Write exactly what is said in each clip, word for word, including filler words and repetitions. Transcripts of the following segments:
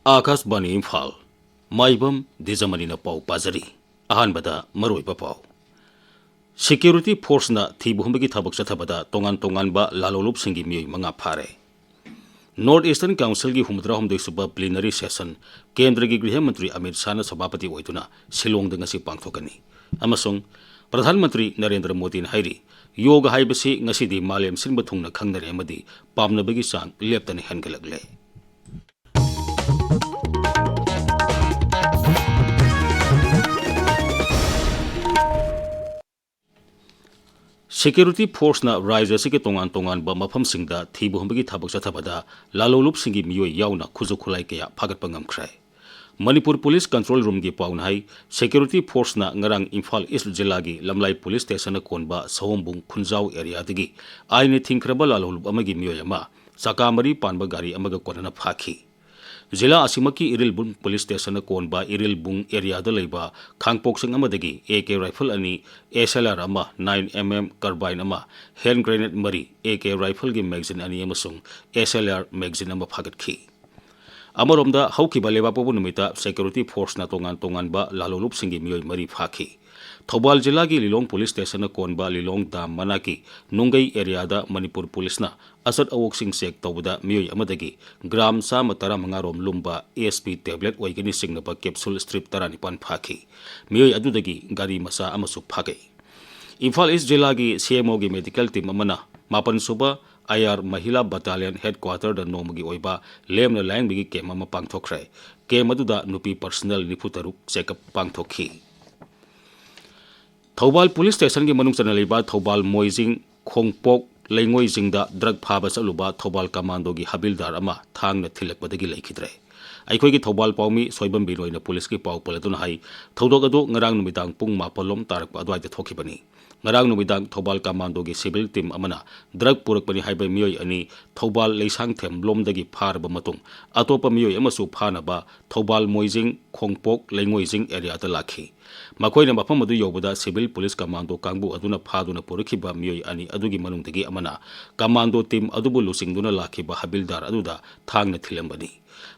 ꯑꯥꯀꯥꯁꯕꯥꯅꯤ ꯏꯝꯐꯥꯜ, ꯃꯥꯏꯕꯝ ꯗꯤꯖꯃꯅꯤꯅ ꯄꯥꯎ ꯄꯥꯖꯔꯤ꯫ ꯑꯍꯥꯟꯕꯗ ꯃꯔꯨꯑꯣꯏꯕ ꯄꯥꯎ꯫ Security forceꯅ ꯊꯤꯕ ꯍꯨꯝꯕꯒꯤ ꯊꯕꯛ ꯆꯠꯊꯕꯗ ꯇꯣꯉꯥꯟ ꯇꯣꯉꯥꯟꯕ ꯂꯥꯂꯣꯡꯂꯨꯞꯁꯤꯡꯒꯤ ꯃꯤꯑꯣꯏ ꯃꯉꯥ ꯐꯥꯔꯦ꯫ North Eastern Councilꯒꯤ ꯍꯨꯝꯐꯨꯇꯔꯥ ꯍꯨꯝꯗꯣꯏ ꯁꯨꯕ plenary session ꯀꯦꯟꯗ꯭ꯔꯒꯤ ꯒ꯭ꯔꯤꯍ ꯃꯟꯇ꯭ꯔꯤ ꯑꯃꯤꯠ ꯁꯥꯍꯅ ꯁꯚꯥꯄꯇꯤ ꯑꯣꯏꯗꯨꯅ ꯁꯤꯂꯣꯡꯗ ꯉꯁꯤ ꯄꯥꯡꯊꯣꯛꯀꯅꯤ꯫ ꯑꯃꯁꯨꯡ ꯄ꯭ꯔꯙꯥꯟ ꯃꯟꯇ꯭ꯔꯤ ꯅꯔꯦꯟꯗ꯭ꯔ ꯃꯣꯗꯤꯅ ꯍꯥꯏꯔꯤ, ꯌꯣꯒ ꯍꯥꯏꯕꯁꯤ ꯉꯁꯤꯗꯤ ꯃꯥꯂꯦꯝ ꯁꯤꯟꯕ ꯊꯨꯡꯅ ꯈꯪꯅꯔꯦ ꯑꯃꯗꯤ ꯄꯥꯝꯅꯕꯒꯤ ꯆꯥꯡ ꯂꯦꯞꯇꯅ ꯍꯦꯟꯒꯠꯂꯛꯂꯦ꯫ Security forceꯅ ꯔꯥꯖ꯭ꯌ ꯑꯁꯤꯒꯤ ꯇꯣꯉꯥꯟ ꯇꯣꯉꯥꯟꯕ ꯃꯐꯝꯁꯤꯡꯗ ꯊꯤꯕ ꯍꯨꯝꯕꯒꯤ ꯊꯕꯛ ꯆꯠꯊꯕꯗ ꯂꯥꯂꯣꯡꯂꯨꯞꯁꯤꯡꯒꯤ ꯃꯤꯑꯣꯏ ꯌꯥꯎꯅ ꯈꯨꯠꯁꯨ ꯈꯨꯠꯂꯥꯏ ꯀꯌꯥ ꯐꯥꯒꯠꯄ ꯉꯝꯈ꯭ꯔꯦ꯫ ꯃꯅꯤꯄꯨꯔ ꯄꯨꯂꯤꯁ control roomꯒꯤ ꯄꯥꯎꯅ ꯍꯥꯏ, security forceꯅ ꯉꯔꯥꯡ ꯏꯝꯐꯥꯜ ꯏꯁ ꯖꯤꯂꯥꯒꯤ ꯂꯝꯂꯥꯏ ꯄꯨꯂꯤꯁ ꯁ꯭ꯇꯦꯁꯟꯅ ꯀꯣꯟꯕ ꯁꯑꯣꯝꯕꯨꯡ ꯈꯨꯟꯖꯥꯎ ꯑꯦꯔꯤꯌꯥꯗꯒꯤ ꯑꯥꯏꯟꯅ ꯊꯤꯡꯈ꯭ꯔꯕ ꯂꯥꯂꯣꯡꯂꯨꯞ ꯑꯃꯒꯤ ꯃꯤꯑꯣꯏ ꯑꯃ ꯆꯀꯥ ꯃꯔꯤ ꯄꯥꯟꯕ ꯒꯥꯔꯤ ꯑꯃꯒ ꯀꯣꯟꯅꯅ ꯐꯥꯈꯤ꯫ ꯖꯤꯂꯥ ꯑꯁꯤꯃꯛꯀꯤ ꯏꯔꯤꯜꯕꯨꯡ ꯄꯨꯂꯤꯁ ꯁ꯭ꯇꯦꯁꯟꯅ ꯀꯣꯟꯕ ꯏꯔꯤꯜꯕꯨꯡ ꯑꯦꯔꯤꯌꯥꯗ ꯂꯩꯕ ꯈꯥꯡꯄꯣꯛꯁꯪ ꯑꯃꯗꯒꯤ ꯑꯦ ꯀꯦ ꯔꯥꯏꯐꯜ ꯑꯅꯤ, ꯑꯦꯁ ꯑꯦꯜ ꯑꯥꯔ ꯑꯃ, ꯅꯥꯏꯟ ꯑꯦꯝ ꯑꯦꯝ ꯀꯥꯔꯕꯥꯏꯟ ꯑꯃ, ꯍꯦꯟ ꯒ꯭ꯔꯦꯅꯦꯗ ꯃꯔꯤ, ꯑꯦ ꯀꯦ ꯔꯥꯏꯐꯜꯒꯤ ꯃꯦꯒꯥꯖꯤꯟ ꯑꯅꯤ ꯑꯃꯁꯨꯡ ꯑꯦꯁ ꯑꯦꯜ ꯑꯥꯔ ꯃꯦꯒꯥꯖꯤꯟ ꯑꯃ ꯐꯥꯒꯠꯈꯤ꯫ ꯑꯃꯔꯣꯝꯗ, ꯍꯧꯈꯤꯕ ꯂꯩꯕꯥꯛꯄꯣꯛꯄ ꯅꯨꯃꯤꯠꯇ security forceꯅ ꯇꯣꯉꯥꯟ ꯇꯣꯉꯥꯟꯕ ꯂꯥꯂꯣꯡꯂꯨꯞꯁꯤꯡꯒꯤ ꯃꯤꯑꯣꯏ ꯃꯔꯤ ꯐꯥꯈꯤ꯫ ꯊꯧꯕꯥꯜ ꯖꯤꯂꯥꯒꯤ ꯂꯤꯂꯣꯡ ꯄꯨꯂꯤꯁ ꯁ꯭ꯇꯦꯁꯟꯅ ꯀꯣꯟꯕ ꯂꯤꯂꯣꯡ ꯗꯥꯝ ꯃꯅꯥꯛꯀꯤ ꯅꯨꯡꯒꯩ ꯑꯦꯔꯤꯌꯥꯗ ꯃꯅꯤꯄꯨꯔ ꯄꯨꯂꯤꯁꯅ ꯑꯆꯠ ꯑꯋꯣꯛꯁꯤꯡ ꯆꯦꯛ ꯇꯧꯕꯗ ꯃꯤꯑꯣꯏ ꯑꯃꯗꯒꯤ ꯒ꯭ꯔꯥꯝ ꯆꯥꯝꯃ ꯇꯔꯥꯃꯉꯥ ꯔꯣꯝ ꯂꯨꯝꯕ ꯑꯦꯁ ꯄꯤ ꯇꯦꯕ꯭ꯂꯦꯠ ꯑꯣꯏꯒꯅꯤ ꯆꯤꯡꯅꯕ ꯀꯦꯞꯁꯨꯜ ꯁ꯭ꯇ꯭ꯔꯤꯞ ꯇꯔꯥꯅꯤꯄꯥꯟ ꯐꯥꯈꯤ꯫ ꯃꯤꯑꯣꯏ ꯑꯗꯨꯗꯒꯤ ꯒꯥꯔꯤ ꯃꯆꯥ ꯑꯃꯁꯨ ꯐꯥꯒꯩ꯫ ꯏꯝꯐꯥꯜ ꯏꯁ ꯖꯤꯂꯥꯒꯤ ꯁꯤ ꯑꯦꯝ ꯑꯣꯒꯤ ꯃꯦꯗꯤꯀꯦꯜ ꯇꯤꯝ ꯑꯃꯅ ꯃꯥꯄꯟ ꯁꯨꯕ ꯑꯥꯏ ꯑꯥꯔ ꯃꯍꯤꯂꯥ ꯕꯠꯇꯥꯂꯤꯌꯟ ꯍꯦꯗꯀ꯭ꯋꯥꯇꯔꯗ ꯅꯣꯡꯃꯒꯤ ꯑꯣꯏꯕ ꯂꯦꯝꯅ ꯂꯥꯌꯦꯡꯕꯒꯤ ꯀꯦꯝ ꯑꯃ ꯄꯥꯡꯊꯣꯛꯈ꯭ꯔꯦ꯫ ꯀꯦꯝ ꯑꯗꯨꯗ ꯅꯨꯄꯤ ꯄꯔꯁꯅꯦꯜ ꯅꯤꯐꯨ ꯇꯔꯨꯛ ꯆꯦꯛꯑꯞ ꯄꯥꯡꯊꯣꯛꯈꯤ꯫ ꯊꯧꯕꯥꯜ ꯄꯨꯂꯤꯁ ꯁ꯭ꯇꯦꯁꯟꯒꯤ ꯃꯅꯨꯡ ꯆꯟꯅ ꯂꯩꯕ ꯊꯧꯕꯥꯜ ꯃꯣꯏꯖꯤꯡ ꯈꯣꯡꯄꯣꯛ ꯂꯩꯉꯣꯏꯖꯤꯡꯗ ꯗ꯭ꯔꯒ ꯐꯥꯕ ꯆꯠꯂꯨꯕ ꯊꯧꯕꯥꯜ ꯀꯃꯥꯟꯗꯣꯒꯤ ꯍꯕꯤꯜꯗꯥꯔ ꯑꯃ ꯊꯥꯡꯅ ꯊꯤꯜꯂꯛꯄꯗꯒꯤ ꯂꯩꯈꯤꯗ꯭ꯔꯦ꯫ ꯑꯩꯈꯣꯏꯒꯤ ꯊꯧꯕꯥꯜ ꯄꯥꯎꯃꯤ ꯁꯣꯏꯕꯝ ꯕꯤꯅꯣꯏꯅ ꯄꯨꯂꯤꯁꯀꯤ ꯄꯥꯎ ꯄꯜꯂꯗꯨꯅ ꯍꯥꯏ, ꯊꯧꯗꯣꯛ ꯑꯗꯨ ꯉꯔꯥꯡ ꯅꯨꯃꯤꯗꯥꯡ ꯄꯨꯡ ꯃꯥꯄꯜ ꯂꯣꯝ ꯇꯥꯔꯛꯄ ꯑꯗꯨꯋꯥꯏꯗ ꯊꯣꯛꯈꯤꯕꯅꯤ꯫ ꯉꯔꯥꯡ ꯅꯨꯃꯤꯗꯥꯡ ꯊꯧꯕꯥꯜ ꯀꯃꯥꯟꯗꯣꯒꯤ ꯁꯤꯚꯤꯜ ꯇꯤꯝ ꯑꯃꯅ ꯗ꯭ꯔꯒ ꯄꯨꯔꯛꯄꯅꯤ ꯍꯥꯏꯕ ꯃꯤꯑꯣꯏ ꯑꯅꯤ ꯊꯧꯕꯥꯜ ꯂꯩꯁꯥꯡꯊꯦꯝ ꯂꯣꯝꯗꯒꯤ ꯐꯥꯔꯕ ꯃꯇꯨꯡ, ꯑꯇꯣꯞꯄ ꯃꯤꯑꯣꯏ ꯑꯃꯁꯨ ꯐꯥꯅꯕ ꯊꯧꯕꯥꯜ ꯃꯣꯏꯖꯤꯡ ꯈꯣꯡꯄꯣꯛ ꯂꯩꯉꯣꯏꯖꯤꯡ ꯑꯦꯔꯤꯌꯥꯗ ꯂꯥꯛꯈꯤ꯫ ꯃꯈꯣꯏꯅ ꯃꯐꯝ ꯑꯗꯨ ꯌꯧꯕꯗ civil police commando ꯀꯥꯡꯕꯨ ꯑꯗꯨꯅ ꯐꯥꯗꯨꯅ ꯄꯨꯔꯛꯈꯤꯕ ꯃꯤꯑꯣꯏ ꯑꯅꯤ ꯑꯗꯨꯒꯤ ꯃꯅꯨꯡꯗꯒꯤ ꯑꯃꯅ commando team ꯑꯗꯨꯕꯨ ꯂꯨꯆꯤꯡꯗꯨꯅ ꯂꯥꯛꯈꯤꯕ ꯍꯕꯤꯜꯗꯥꯔ ꯑꯗꯨꯗ ꯊꯥꯡꯅ ꯊꯤꯜꯂꯝꯕꯅꯤ꯫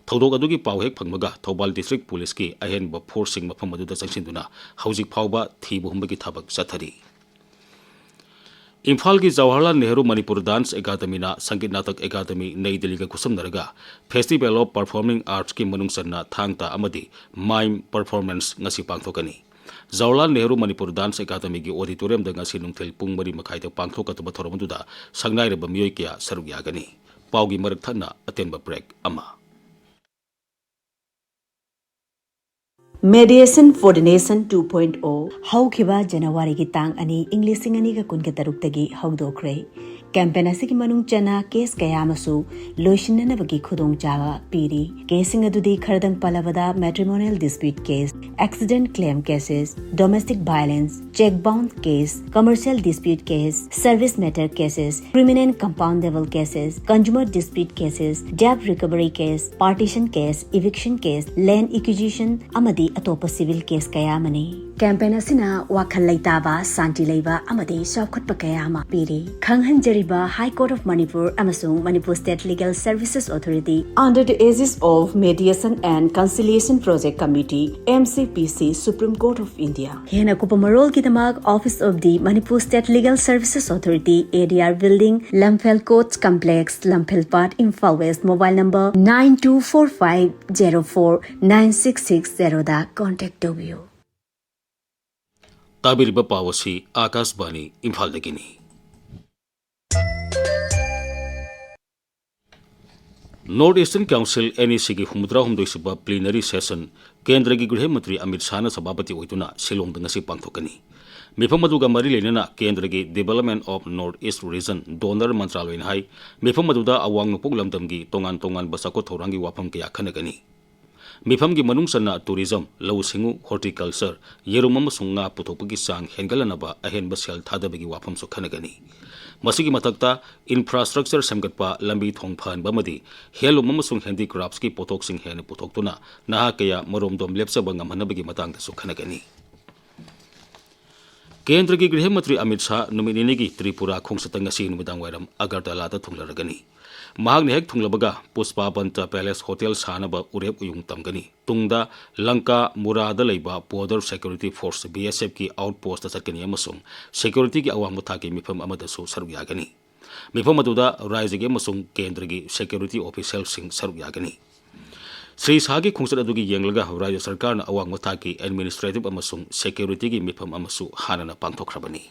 ꯊꯧꯗꯣꯛ ꯑꯗꯨꯒꯤ ꯄꯥꯎ ꯍꯦꯛ ꯐꯪꯕꯒ ꯊꯧꯕꯥꯜ district policeꯀꯤ ꯑꯍꯦꯟꯕ forceꯁꯤꯡ ꯃꯐꯝ ꯑꯗꯨꯗ ꯆꯪꯁꯤꯟꯗꯨꯅ ꯍꯧꯖꯤꯛ ꯐꯥꯎꯕ ꯊꯤꯕ ꯍꯨꯝꯕꯒꯤ ꯊꯕꯛ ꯆꯠꯊꯔꯤ꯫ ꯏꯝꯐꯥꯜꯒꯤ Jawaharlal Nehru Manipur Dance Academyꯅ Sangeet Natak academy Nai ꯗꯤꯜꯂꯤꯒ ꯈꯨꯠꯁꯝꯅꯔꯒ Festival of Performing Artsꯀꯤ ꯃꯅꯨꯡ ꯆꯟꯅ ꯊꯥꯡ ꯇꯥ ꯑꯃꯗꯤ Mime Performance ꯉꯁꯤ ꯄꯥꯡꯊꯣꯛꯀꯅꯤ꯫ ꯖꯋꯥꯍꯔꯂꯥꯜ ꯅꯦꯍꯔꯨ ꯃꯅꯤꯄꯨꯔ Dance Academyꯒꯤ auditoriumꯗ ꯉꯁꯤ ꯅꯨꯡꯊꯤꯜ ꯄꯨꯡ ꯃꯔꯤ ꯃꯈꯥꯏꯗ ꯄꯥꯡꯊꯣꯛꯀꯗꯕ ꯊꯧꯔꯝ ꯑꯗꯨꯗ ꯁꯛꯅꯥꯏꯔꯕ ꯃꯤꯑꯣꯏ ꯀꯌꯥ ꯁꯔꯨꯛ ꯌꯥꯒꯅꯤ꯫ ꯄꯥꯎꯒꯤ ꯃꯔꯛ ꯊꯠꯅ ꯑꯇꯦꯟꯕ break ꯑꯃ꯫ Mediation for the Nation two point oh ꯍꯧꯈꯤꯕ ꯖꯅꯋꯥꯔꯤꯒꯤ ꯇꯥꯡ ꯑꯅꯤ, ꯏꯪ ꯂꯤꯁꯤꯡ ꯑꯅꯤꯒ ꯀꯨꯟꯒ ꯇꯔꯨꯛꯇꯒꯤ ꯍꯧꯗꯣꯛꯈ꯭ꯔꯦ꯫ Campaign ꯑꯁꯤꯒꯤ ꯃꯅꯨꯡ ꯆꯟꯅ case ꯀꯌꯥ ꯑꯃꯁꯨ ꯂꯣꯏꯁꯤꯟꯅꯅꯕꯒꯤ ꯈꯨꯗꯣꯡꯆꯥꯕ ꯄꯤꯔꯤ꯫ Caseꯁꯤꯡ ꯑꯗꯨꯗꯤ ꯈꯔꯗꯪ ꯄꯜꯂꯕꯗ matrimonial dispute case, accident claim cases, domestic violence, cheque bounce case, commercial dispute case, service matter cases, criminal compoundable cases, consumer dispute cases, debt recovery case, partition case, eviction case, land acquisition ꯑꯃꯗꯤ ꯑꯇꯣꯞꯄ civil case ꯀꯌꯥ ꯑꯃꯅꯤ꯫ Campaign ꯑꯁꯤꯅ ꯋꯥꯈꯜ ꯂꯩꯇꯥꯕ, ꯁꯥꯟꯇꯤ ꯂꯩꯕ ꯑꯃꯗꯤ ꯆꯥꯎꯈꯠꯄ ꯀꯌꯥ ꯑꯃ ꯄꯤꯔꯤ꯫ ꯈꯪꯍꯟꯖꯔꯤꯕ High Court of Manipur ꯑꯃꯁꯨꯡ Manipur State Legal Services Authority under the aegis of Mediation and Conciliation Project Committee, M C P C, Supreme Court of India. ꯍꯦꯟꯅ ꯀꯨꯞꯄ ꯃꯔꯣꯜꯒꯤꯗꯃꯛ Office of the Manipur State Legal Services Authority, A D R Building, Lamphel Courts Complex, Lamphel Part, Imphal West, mobile number nine two four five zero four nine six six zero the contact ꯇꯧꯕꯤꯌꯨ꯫ ꯇꯥꯕꯤꯔꯤꯕ ꯄꯥꯎ ꯑꯁꯤ ꯑꯥꯀꯥꯁꯕꯥꯅꯤ ꯏꯝꯐꯥꯜꯗꯒꯤꯅꯤ꯫ North Eastern Council, N E Cꯒꯤ ꯍꯨꯝꯐꯨꯇꯔꯥ ꯍꯨꯝꯗꯣꯏ ꯁꯨꯕ plenary session ꯀꯦꯟꯗ꯭ꯔꯒꯤ ꯒ꯭ꯔꯤꯍ ꯃꯟꯇ꯭ꯔꯤ ꯑꯃꯤꯠ ꯁꯥꯍꯅ ꯁꯚꯥꯄꯇꯤ ꯑꯣꯏꯗꯨꯅ ꯁꯤꯂꯣꯡꯗ ꯉꯁꯤ ꯄꯥꯡꯊꯣꯛꯀꯅꯤ꯫ ꯃꯤꯐꯝ ꯑꯗꯨꯒ ꯃꯔꯤ ꯂꯩꯅꯅ ꯀꯦꯟꯗ꯭ꯔꯒꯤ Development of North East Region DoNER ꯃꯟꯇ꯭ꯔꯥꯂꯣꯏꯅ ꯍꯥꯏ, ꯃꯤꯐꯝ ꯑꯗꯨꯗ ꯑꯋꯥꯡ ꯅꯣꯡꯄꯣꯛ ꯂꯝꯗꯝꯒꯤ ꯇꯣꯉꯥꯟ ꯇꯣꯉꯥꯟꯕ ꯆꯥꯎꯈꯠ ꯊꯧꯔꯥꯡꯒꯤ ꯋꯥꯐꯝ ꯀꯌꯥ ꯈꯟꯅꯒꯅꯤ꯫ ꯃꯤꯐꯝꯒꯤ ꯃꯅꯨꯡ ꯆꯟꯅ tourism, ꯂꯧꯎ ꯁꯤꯡꯎ, horticulture, ꯌꯦꯔꯨꯝ ꯑꯃꯁꯨꯡ ꯉꯥ ꯄꯨꯊꯣꯛꯄꯒꯤ ꯆꯥꯡ ꯍꯦꯟꯒꯠꯍꯟꯅꯕ ꯑꯍꯦꯟꯕ ꯁꯦꯜ ꯊꯥꯗꯕꯒꯤ ꯋꯥꯐꯝꯁꯨ ꯈꯟꯅꯒꯅꯤ꯫ ꯃꯁꯤꯒꯤ ꯃꯊꯛꯇ, infrastructure ꯁꯦꯝꯒꯠꯄ, ꯂꯝꯕꯤ ꯊꯣꯡ ꯐꯍꯟꯕ ꯑꯃꯗꯤ handloom ꯑꯃꯁꯨꯡ handicraftsꯀꯤ ꯄꯣꯠꯊꯣꯛꯁꯤꯡ ꯍꯦꯟꯅ ꯄꯨꯊꯣꯛꯇꯨꯅ ꯅꯍꯥ ꯀꯌꯥ ꯃꯔꯣꯝꯗꯣꯝ ꯂꯦꯞꯆꯕ ꯉꯝꯍꯟꯅꯕꯒꯤ ꯃꯇꯥꯡꯗꯁꯨ ꯈꯟꯅꯒꯅꯤ꯫ ꯀꯦꯟꯗ꯭ꯔꯒꯤ ꯒ꯭ꯔꯤꯍ ꯃꯟꯇ꯭ꯔꯤ ꯑꯃꯤꯠ ꯁꯥꯍ ꯅꯨꯃꯤꯠ ꯅꯤꯅꯤꯒꯤ ꯇ꯭ꯔꯤꯄꯨꯔꯥ ꯈꯣꯡꯆꯠꯇ ꯉꯁꯤ ꯅꯨꯃꯤꯗꯥꯡ ꯋꯥꯏꯔꯝ ꯑꯒꯔꯇꯂꯥꯗ ꯊꯨꯡꯂꯔꯒꯅꯤ꯫ ꯃꯍꯥꯛꯅ ꯍꯦꯛ ꯊꯨꯡꯂꯕꯒ ꯄꯨꯁꯄꯥ ꯕꯟꯇ ꯄꯦꯂꯦꯁ ꯍꯣꯇꯦꯜ ꯁꯥꯅꯕ ꯎꯔꯦꯞ ꯎꯌꯨꯡ ꯇꯝꯒꯅꯤ꯫ ꯇꯨꯡꯗ ꯂꯪꯀꯥ ꯃꯨꯔꯥꯗ ꯂꯩꯕ Border Security Force, B S F ꯀꯤ ꯑꯥꯎꯠ ꯄꯣꯁꯇ ꯆꯠꯀꯅꯤ ꯑꯃꯁꯨꯡ ꯁꯦꯀ꯭ꯌꯨꯔꯤꯇꯤꯒꯤ ꯑꯋꯥꯡꯕ ꯊꯥꯛꯀꯤ ꯃꯤꯐꯝ ꯑꯃꯗꯁꯨ ꯁꯔꯨꯛ ꯌꯥꯒꯅꯤ꯫ ꯃꯤꯐꯝ ꯑꯗꯨꯗ ꯔꯥꯖ꯭ꯌꯒꯤ ꯑꯃꯁꯨꯡ ꯀꯦꯟꯗ꯭ꯔꯒꯤ ꯁꯦꯀ꯭ꯌꯨꯔꯤꯇꯤ ꯑꯣꯐꯤꯁꯤꯌꯦꯜꯁꯤꯡ ꯁꯔꯨꯛ ꯌꯥꯒꯅꯤ꯫ ꯁ꯭ꯔꯤ ꯁꯥꯍꯒꯤ ꯈꯣꯡꯆꯠ ꯑꯗꯨꯒꯤ ꯌꯦꯡꯂꯒ ꯔꯥꯖ꯭ꯌ ꯁꯔꯀꯥꯔꯅ ꯑꯋꯥꯡꯕ ꯊꯥꯛꯀꯤ ꯑꯦꯗꯃꯤꯅꯤꯁꯇ꯭ꯔꯦꯇꯤꯚ ꯑꯃꯁꯨꯡ ꯁꯦꯀ꯭ꯌꯨꯔꯤꯇꯤꯒꯤ ꯃꯤꯐꯝ ꯑꯃꯁꯨ ꯍꯥꯟꯅꯅ ꯄꯥꯡꯊꯣꯛꯈ꯭ꯔꯕꯅꯤ꯫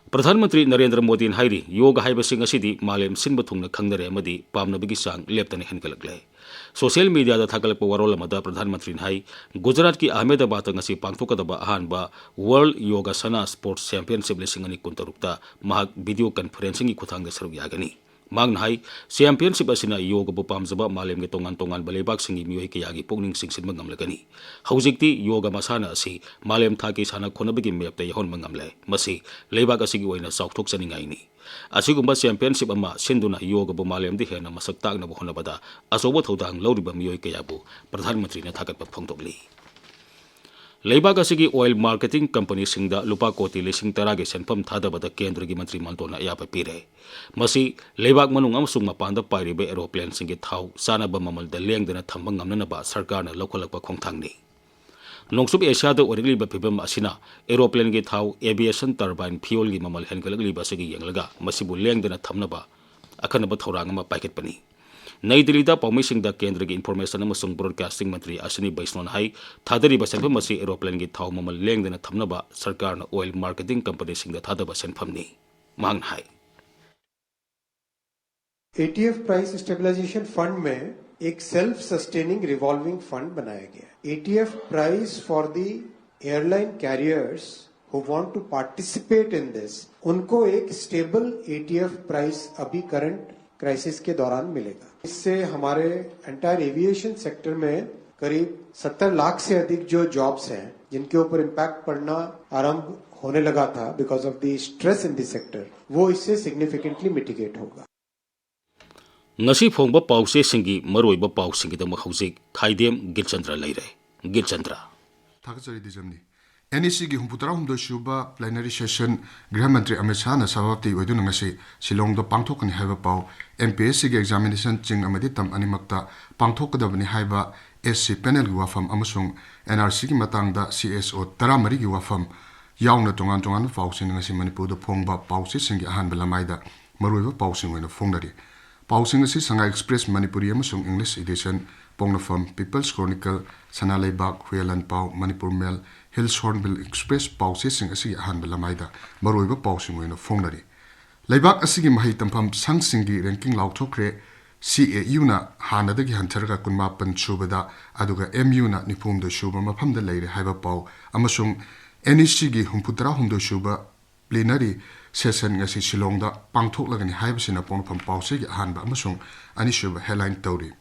ꯄ꯭ꯔꯙꯥꯟ ꯃꯟꯇ꯭ꯔꯤ ꯅꯔꯦꯟꯗ꯭ꯔ ꯃꯣꯗꯤꯅ ꯍꯥꯏꯔꯤ, ꯌꯣꯒ ꯍꯥꯏꯕꯁꯤ ꯉꯁꯤꯗꯤ ꯃꯥꯂꯦꯝ ꯁꯤꯟꯕ ꯊꯨꯡꯅ ꯈꯪꯅꯔꯦ ꯑꯃꯗꯤ ꯄꯥꯝꯅꯕꯒꯤ ꯆꯥꯡ ꯂꯦꯞꯇꯅ ꯍꯦꯟꯒꯠꯂꯛꯂꯦ꯫ ꯁꯣꯁꯤꯌꯦꯜ ꯃꯤꯗꯤꯌꯥꯗ ꯊꯥꯒꯠꯂꯛꯄ ꯋꯥꯔꯣꯜ ꯑꯃꯗ ꯄ꯭ꯔꯙꯥꯟ ꯃꯟꯇ꯭ꯔꯤꯅ ꯍꯥꯏ, ꯒꯨꯖꯔꯥꯠꯀꯤ ꯑꯍꯃꯦꯗꯕꯥꯗꯇ ꯉꯁꯤ ꯄꯥꯡꯊꯣꯛꯀꯗꯕ ꯑꯍꯥꯟꯕ ꯋꯥꯔꯜꯗ ꯌꯣꯒꯥꯁꯅꯥ ꯁ꯭ꯄꯣꯔꯠꯁ ꯆꯦꯝꯄꯤꯌꯟꯁꯤꯞ ꯂꯤꯁꯤꯡ ꯑꯅꯤ ꯀꯨꯟꯇꯔꯨꯛꯇ ꯃꯍꯥꯛ ꯚꯤꯗꯤꯑꯣ ꯀꯟꯐꯔꯦꯟꯁꯤꯡꯒꯤ ꯈꯨꯠꯊꯥꯡꯗ ꯁꯔꯨꯛ ꯌꯥꯒꯅꯤ꯫ ꯃꯍꯥꯛꯅ ꯍꯥꯏ, ꯆꯦꯝꯄꯤꯌꯟꯁꯤꯞ ꯑꯁꯤꯅ ꯌꯣꯒꯕꯨ ꯄꯥꯝꯖꯕ ꯃꯥꯂꯦꯝꯒꯤ ꯇꯣꯉꯥꯟ ꯇꯣꯉꯥꯟꯕ ꯂꯩꯕꯥꯛꯁꯤꯡꯒꯤ ꯃꯤꯑꯣꯏ ꯀꯌꯥꯒꯤ ꯄꯨꯛꯅꯤꯡ ꯆꯤꯡꯁꯤꯟꯕ ꯉꯝꯂꯒꯅꯤ꯫ ꯍꯧꯖꯤꯛꯇꯤ ꯌꯣꯒ ꯃꯁꯥꯟꯅ ꯑꯁꯤ ꯃꯥꯂꯦꯝ ꯊꯥꯛꯀꯤ ꯁꯥꯟꯅ ꯈꯣꯠꯅꯕꯒꯤ ꯃꯦꯞꯇ ꯌꯥꯎꯍꯟꯕ ꯉꯝꯂꯦ꯫ ꯃꯁꯤ ꯂꯩꯕꯥꯛ ꯑꯁꯤꯒꯤ ꯑꯣꯏꯅ ꯆꯥꯎꯊꯣꯛꯆꯅꯤꯡꯉꯥꯏꯅꯤ꯫ ꯑꯁꯤꯒꯨꯝꯕ ꯆꯦꯝꯄꯤꯌꯟꯁꯤꯞ ꯑꯃ ꯁꯤꯟꯗꯨꯅ ꯌꯣꯒꯕꯨ ꯃꯥꯂꯦꯝꯗ ꯍꯦꯟꯅ ꯃꯁꯛ ꯇꯥꯛꯅꯕ ꯍꯣꯠꯅꯕꯗ ꯑꯆꯧꯕ ꯊꯧꯗꯥꯡ ꯂꯧꯔꯤꯕ ꯃꯤꯑꯣꯏ ꯀꯌꯥꯕꯨ ꯄ꯭ꯔꯙꯥꯟ ꯃꯟꯇ꯭ꯔꯤꯅ ꯊꯥꯒꯠꯄ ꯐꯣꯡꯗꯣꯛꯂꯤ꯫ ꯂꯩꯕꯥꯛ ꯑꯁꯤꯒꯤ ꯑꯣꯏꯜ ꯃꯥꯔꯀꯦꯇꯤꯡ ꯀꯝꯄꯅꯤꯁꯤꯡꯗ ꯂꯨꯄꯥ ꯀꯣꯇꯤ ꯂꯤꯁꯤꯡ ꯇꯔꯥꯒꯤ ꯁꯦꯟꯐꯝ ꯊꯥꯗꯕꯗ ꯀꯦꯟꯗ꯭ꯔꯒꯤ ꯃꯟꯇ꯭ꯔꯤ ꯃꯟꯗꯜꯅ ꯑꯌꯥꯕ ꯄꯤꯔꯦ꯫ ꯃꯁꯤ ꯂꯩꯕꯥꯛ ꯃꯅꯨꯡ ꯑꯃꯁꯨꯡ ꯃꯄꯥꯟꯗ ꯄꯥꯏꯔꯤꯕ ꯑꯦꯔꯣꯄ꯭ꯂꯦꯟꯁꯤꯡꯒꯤ ꯊꯥꯎ ꯆꯥꯅꯕ ꯃꯃꯜꯗ ꯂꯦꯡꯗꯅ ꯊꯝꯕ ꯉꯝꯅꯅꯕ ꯁꯔꯀꯥꯔꯅ ꯂꯧꯈꯠꯂꯛꯄ ꯈꯣꯡꯊꯥꯡꯅꯤ꯫ ꯅꯣꯡꯆꯨꯞ ꯑꯦꯁꯤꯌꯥꯗ ꯑꯣꯏꯔꯛꯂꯤꯕ ꯐꯤꯕꯝ ꯑꯁꯤꯅ ꯑꯦꯔꯣꯄ꯭ꯂꯦꯟꯒꯤ ꯊꯥꯎ, ꯑꯦꯚꯤꯌꯦꯁꯟ ꯇꯔꯕꯥꯏꯟ ꯐ꯭ꯌꯨꯜꯒꯤ ꯃꯃꯜ ꯍꯦꯟꯒꯠꯂꯛꯂꯤꯕ ꯑꯁꯤꯒꯤ ꯌꯦꯡꯂꯒ ꯃꯁꯤꯕꯨ ꯂꯦꯡꯗꯅ ꯊꯝꯅꯕ ꯑꯈꯟꯅꯕ ꯊꯧꯔꯥꯡ ꯑꯃ ꯄꯥꯏꯈꯠꯄꯅꯤ꯫ ꯅꯩ ꯗꯤꯜꯂꯤꯗ ꯄꯥꯎꯃꯤꯁꯤꯡꯗ ꯀꯦꯟꯗ꯭ꯔꯒꯤ ꯏꯟꯐꯣꯔꯃꯦꯁꯟ ꯑꯃꯁꯨꯡ ꯕ꯭ꯔꯣꯗꯀꯥꯁꯇꯤꯡ ꯃꯟꯇ꯭ꯔꯤ ꯑꯁ꯭ꯋꯤꯅꯤ ꯕꯩꯁꯅꯣꯅ ꯍꯥꯏ, ꯊꯥꯗꯔꯤꯕ ꯁꯦꯟꯐꯝ ꯑꯁꯤ ꯑꯦꯔꯣꯄ꯭ꯂꯦꯟꯒꯤ ꯊꯥꯎ ꯃꯃꯜ ꯂꯦꯡꯗꯅ ꯊꯝꯅꯕ ꯁꯔꯀꯥꯔꯅ ꯑꯣꯏꯜ ꯃꯥꯔꯀꯦꯇꯤꯡ ꯀꯝꯄꯅꯤꯁꯤꯡꯗ ꯊꯥꯗꯕ ꯁꯦꯟꯐꯝꯅꯤ꯫ ꯃꯍꯥꯛꯅ ꯍꯥꯏ, एटीएफ प्राइस स्टेबलाइजेशन फंड में एक सेल्फ सस्टेनिंग रिवॉल्विंग फंड बनाया गया है। ATF price for the airline carriers who want to participate in this, उनको एक स्टेबल एटीएफ प्राइस अभी करंट क्राइसिस के दौरान मिलेगा। इससे हमारे एंटायर एविएशन सेक्टर में करीब सत्तर लाख से अधिक जो जॉब्स हैं, जिनके ऊपर इम्पैक्ट पड़ना आरंभ होने लगा था because of the stress in the sector, वो इससे सिग्निफिकेंटली मिटिगेट होगा। ꯉꯁꯤ ꯐꯣꯡꯕ ꯄꯥꯎꯆꯦꯁꯤꯡꯒꯤ ꯃꯔꯨꯑꯣꯏꯕ ꯄꯥꯎꯁꯤꯡꯒꯤꯗꯃꯛ ꯍꯧꯖꯤꯛ ꯈꯥꯏꯗꯦꯝ ꯒꯤꯠꯆꯟꯗ꯭ꯔ ꯂꯩꯔꯦ꯫ ꯒꯤꯠꯆꯟꯗ꯭ꯔ꯫ ꯊꯥꯒꯠꯆꯔꯤ ꯗꯤꯖꯝꯅꯤ꯫ NECꯒꯤ ꯍꯨꯝꯐꯨꯇꯔꯥꯍꯨꯝꯗꯣꯏ ꯁꯨꯕ plenary session ꯒ꯭ꯔꯍ ꯃꯟꯇ꯭ꯔꯤ ꯑꯃꯤꯠ ꯁꯥꯍꯅ ꯁꯚꯥꯄꯇꯤ ꯑꯣꯏꯗꯨꯅ ꯉꯁꯤ ꯁꯤꯂꯣꯡꯗ ꯄꯥꯡꯊꯣꯛꯀꯅꯤ ꯍꯥꯏꯕ ꯄꯥꯎ꯫ MPSCꯒꯤ examination ꯆꯤꯡ ꯑꯃꯗꯤ ꯇꯝ ꯑꯅꯤꯃꯛꯇ ꯄꯥꯡꯊꯣꯛꯀꯗꯕꯅꯤ ꯍꯥꯏꯕ SC panelꯒꯤ ꯋꯥꯐꯝ ꯑꯃꯁꯨꯡ NRCꯒꯤ ꯃꯇꯥꯡꯗ CSO ꯇꯔꯥꯃꯔꯤꯒꯤ ꯋꯥꯐꯝ ꯌꯥꯎꯅ ꯇꯣꯉꯥꯟ ꯇꯣꯉꯥꯟꯕ ꯄꯥꯎꯁꯤꯡ ꯉꯁꯤ ꯃꯅꯤꯄꯨꯔꯗ ꯐꯣꯡꯕ ꯄꯥꯎꯆꯦꯁꯤꯡꯒꯤ ꯑꯍꯥꯟꯕ ꯂꯃꯥꯏꯗ ꯃꯔꯨꯑꯣꯏꯕ ꯄꯥꯎꯁꯤꯡ ꯑꯣꯏꯅ ꯐꯣꯡꯅꯔꯤ꯫ ꯄꯥꯎꯁꯤꯡ ꯑꯁꯤ ꯁꯉꯥꯏ Express ꯃꯅꯤꯄꯨꯔꯤ ꯑꯃꯁꯨꯡ English edition, ꯄꯣꯛꯅꯐꯝ, People's Chronicle, ꯁꯅꯥ ꯂꯩꯕꯥꯛ, ꯍꯨꯌꯦꯟ ꯂꯥꯟꯄꯥꯎ, ꯃꯅꯤꯄꯨꯔ ꯃꯦꯜ, Hills Hornbill Express ꯄꯥꯎꯆꯦꯁꯤꯡ ꯑꯁꯤꯒꯤ ꯑꯍꯥꯟꯕ ꯂꯃꯥꯏꯗ ꯃꯔꯨꯑꯣꯏꯕ ꯄꯥꯎꯁꯤꯡ ꯑꯣꯏꯅ ꯐꯣꯡꯅꯔꯤ꯫ ꯂꯩꯕꯥꯛ ꯑꯁꯤꯒꯤ ꯃꯍꯩ ꯇꯝꯐꯝ ꯁꯪꯁꯤꯡꯒꯤ ranking ꯂꯥꯎꯊꯣꯛꯈ꯭ꯔꯦ꯫ CAUꯅ ꯍꯥꯟꯅꯗꯒꯤ ꯍꯟꯊꯔꯒ ꯀꯨꯟꯃꯥꯄꯟ ꯁꯨꯕꯗ, ꯑꯗꯨꯒ MUꯅ ꯅꯤꯐꯨꯍꯨꯝꯗꯣꯏ ꯁꯨꯕ ꯃꯐꯝꯗ ꯂꯩꯔꯦ ꯍꯥꯏꯕ ꯄꯥꯎ ꯑꯃꯁꯨꯡ NECꯒꯤ ꯍꯨꯝꯐꯨꯇꯔꯥꯍꯨꯝꯗꯣꯏ ꯁꯨꯕ plenary session ꯉꯁꯤ ꯁꯤꯂꯣꯡꯗ ꯄꯥꯡꯊꯣꯛꯂꯒꯅꯤ ꯍꯥꯏꯕꯁꯤꯅ ꯄꯣꯛꯅꯐꯝ ꯄꯥꯎꯆꯦꯒꯤ ꯑꯍꯥꯟꯕ ꯑꯃꯁꯨꯡ ꯑꯅꯤꯁꯨꯕ headline ꯇꯧꯔꯤ꯫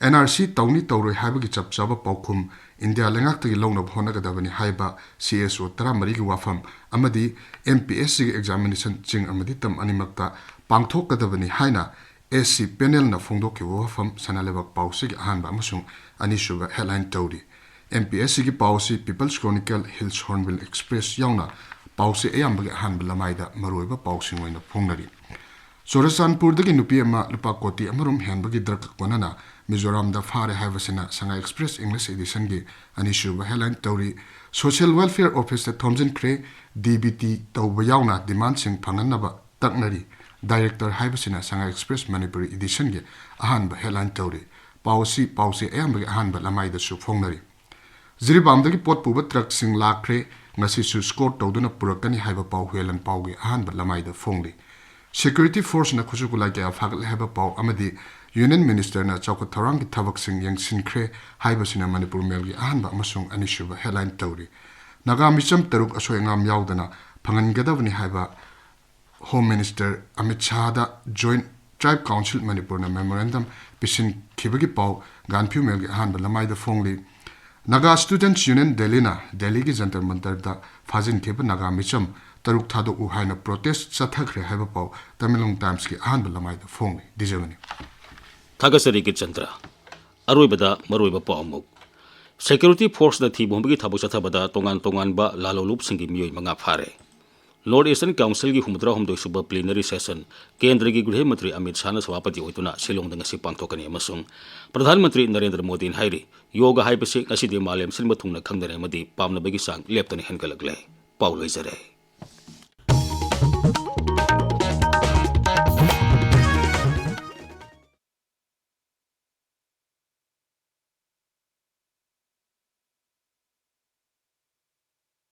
NRC ꯇꯧꯅꯤ ꯇꯧꯔꯣꯏ ꯍꯥꯏꯕꯒꯤ ꯆꯞ ꯆꯥꯕ ꯄꯥꯎꯈꯨꯝ ꯏꯟꯗꯤꯌꯥ ꯂꯩꯉꯥꯛꯇꯒꯤ ꯂꯧꯅꯕ ꯍꯣꯠꯅꯒꯗꯕꯅꯤ ꯍꯥꯏꯕ CSO ꯇꯔꯥꯃꯔꯤꯒꯤ ꯋꯥꯐꯝ ꯑꯃꯗꯤ MPSCꯒꯤ examination ꯆꯤꯡ ꯑꯃꯗꯤ ꯇꯝ ꯑꯅꯤꯃꯛꯇ ꯄꯥꯡꯊꯣꯛꯀꯗꯕꯅꯤ ꯍꯥꯏꯅ SC panelꯅ ꯐꯣꯡꯗꯣꯛꯈꯤꯕ ꯋꯥꯐꯝ ꯁꯅꯥ ꯂꯩꯕꯥꯛ ꯄꯥꯎꯆꯦꯒꯤ ꯑꯍꯥꯟꯕ ꯑꯃꯁꯨꯡ ꯑꯅꯤꯁꯨꯕ headline ꯇꯧꯔꯤ꯫ MPSCꯒꯤ ꯄꯥꯎ ꯑꯁꯤ People's Chronicle, Hills Hornbill Express ꯌꯥꯎꯅ ꯄꯥꯎꯆꯦ ꯑꯌꯥꯝꯕꯒꯤ ꯑꯍꯥꯟꯕ ꯂꯃꯥꯏꯗ ꯃꯔꯨꯑꯣꯏꯕ ꯄꯥꯎꯁꯤꯡ ꯑꯣꯏꯅ ꯐꯣꯡꯅꯔꯤ꯫ ꯆꯨꯔꯆꯥꯟꯄꯨꯔꯗꯒꯤ ꯅꯨꯄꯤ ꯑꯃ ꯂꯨꯄꯥ ꯀꯣꯇꯤ ꯑꯃꯔꯣꯝ ꯍꯦꯟꯕꯒꯤ drug ꯀꯣꯟꯅꯅ ꯃꯤꯖꯣꯔꯥꯝꯗ ꯐꯥꯔꯦ ꯍꯥꯏꯕꯁꯤꯅ ꯁꯉꯥꯏ Express English editionꯒꯤ ꯑꯅꯤꯁꯨꯕ headline ꯇꯧꯔꯤ꯫ Social Welfare Officeꯇ ꯊꯣꯝꯖꯤꯟꯈ꯭ꯔꯦ꯫ DBT ꯇꯧꯕ ꯌꯥꯎꯅ demandꯁꯤꯡ ꯐꯪꯍꯟꯅꯕ ꯇꯛꯅꯔꯤ꯫ Director ꯍꯥꯏꯕꯁꯤꯅ ꯁꯉꯥꯏ Express ꯃꯅꯤꯄꯨꯔꯤ editionꯒꯤ ꯑꯍꯥꯟꯕ headline ꯇꯧꯔꯤ꯫ ꯄꯥꯎ ꯑꯁꯤ ꯄꯥꯎꯆꯦ ꯑꯌꯥꯝꯕꯒꯤ ꯑꯍꯥꯟꯕ ꯂꯃꯥꯏꯗꯁꯨ ꯐꯣꯡꯅꯔꯤ꯫ ꯖꯤꯔꯤꯕꯥꯝꯗꯒꯤ ꯄꯣꯠ ꯄꯨꯕ truckꯁꯤꯡ ꯂꯥꯛꯈ꯭ꯔꯦ, ꯉꯁꯤꯁꯨ escort ꯇꯧꯗꯨꯅ ꯄꯨꯔꯛꯀꯅꯤ ꯍꯥꯏꯕ ꯄꯥꯎ ꯍꯨꯌꯦꯟ ꯂꯥꯟꯄꯥꯎꯒꯤ ꯑꯍꯥꯟꯕ ꯂꯃꯥꯏꯗ ꯐꯣꯡꯂꯤ꯫ Security forceꯅ ꯈꯨꯠꯁꯨ ꯈꯨꯠꯂꯥꯏ ꯀꯌꯥ ꯐꯥꯒꯠꯂꯦ ꯍꯥꯏꯕ ꯄꯥꯎ ꯑꯃꯗꯤ Union Ministerꯅ ꯆꯥꯎꯈꯠ ꯊꯧꯔꯥꯡꯒꯤ ꯊꯕꯛꯁꯤꯡ ꯌꯦꯡꯁꯤꯟꯈ꯭ꯔꯦ ꯍꯥꯏꯕꯁꯤꯅ ꯃꯅꯤꯄꯨꯔ ꯃꯦꯜꯒꯤ ꯑꯍꯥꯟꯕ ꯑꯃꯁꯨꯡ ꯑꯅꯤꯁꯨꯕ headline ꯇꯧꯔꯤ꯫ ꯅꯥꯒꯥ ꯃꯤꯆꯝ ꯇꯔꯨꯛ ꯑꯁꯣꯏ ꯑꯉꯥꯝ ꯌꯥꯎꯗꯅ ꯐꯪꯍꯟꯒꯗꯕꯅꯤ ꯍꯥꯏꯕ Home Minister Amit ꯁꯥꯍꯗ Joint Tribe Council ꯃꯅꯤꯄꯨꯔꯅ memorandum ꯄꯤꯁꯤꯟꯈꯤꯕꯒꯤ ꯄꯥꯎ ꯒꯥꯟꯐ꯭ꯌꯨ ꯃꯦꯜꯒꯤ ꯑꯍꯥꯟꯕ ꯂꯃꯥꯏꯗ ꯐꯣꯡꯂꯤ꯫ Naga Students Union Delhiꯅ ꯗꯦꯜꯂꯤꯒꯤ ꯖꯟꯇꯔ ꯃꯟꯇꯔꯗ ꯐꯥꯖꯤꯟꯈꯤꯕ ꯅꯥꯒꯥ ꯃꯤꯆꯝ ꯇꯔꯨꯛ ꯊꯥꯗꯣꯛꯎ ꯍꯥꯏꯅ protest ꯆꯠꯊꯈ꯭ꯔꯦ ꯍꯥꯏꯕ ꯄꯥꯎ ꯇꯃꯦꯡꯂꯣꯡ Timesꯀꯤ ꯑꯍꯥꯟꯕ ꯂꯃꯥꯏꯗ ꯐꯣꯡꯂꯤ꯫ ꯗꯤꯖꯃꯅꯤ꯫ ꯊꯥꯒꯠꯆꯔꯤ ꯒꯤꯔꯆꯟꯗ꯭ꯔ꯫ ꯑꯔꯣꯏꯕꯗ ꯃꯔꯨꯑꯣꯏꯕ ꯄꯥꯎ ꯑꯃꯨꯛ꯫ Security forceꯅ ꯊꯤꯕ ꯍꯨꯝꯕꯒꯤ ꯊꯕꯛ ꯆꯠꯊꯕꯗ ꯇꯣꯉꯥꯟ ꯇꯣꯉꯥꯟꯕ ꯂꯥꯂꯣꯡꯂꯨꯞꯁꯤꯡꯒꯤ ꯃꯤꯑꯣꯏ ꯃꯉꯥ ꯐꯥꯔꯦ꯫ North Eastern Councilꯒꯤ ꯍꯨꯝꯐꯨꯇꯔꯥ ꯍꯨꯝꯗꯣꯏ ꯁꯨꯕ plenary session ꯀꯦꯟꯗ꯭ꯔꯒꯤ ꯒ꯭ꯔꯤꯍ ꯃꯟꯇ꯭ꯔꯤ ꯑꯃꯤꯠ ꯁꯥꯍꯅ ꯁꯚꯥꯄꯇꯤ ꯑꯣꯏꯗꯨꯅ ꯁꯤꯂꯣꯡꯗ ꯉꯁꯤ ꯄꯥꯡꯊꯣꯛꯀꯅꯤ ꯑꯃꯁꯨꯡ ꯄ꯭ꯔꯙꯥꯟ ꯃꯟꯇ꯭ꯔꯤ ꯅꯔꯦꯟꯗ꯭ꯔ ꯃꯣꯗꯤꯅ ꯍꯥꯏꯔꯤ, ꯌꯣꯒ ꯍꯥꯏꯕꯁꯤ ꯉꯁꯤꯗꯤ ꯃꯥꯂꯦꯝ ꯁꯤꯟꯕ ꯊꯨꯡꯅ ꯈꯪꯅꯔꯦ ꯑꯃꯗꯤ ꯄꯥꯝꯅꯕꯒꯤ ꯆꯥꯡ ꯂꯦꯞꯇꯅ ꯍꯦꯟꯒꯠꯂꯛꯂꯦ꯫ ꯄꯥꯎ ꯂꯣꯏꯖꯔꯦ꯫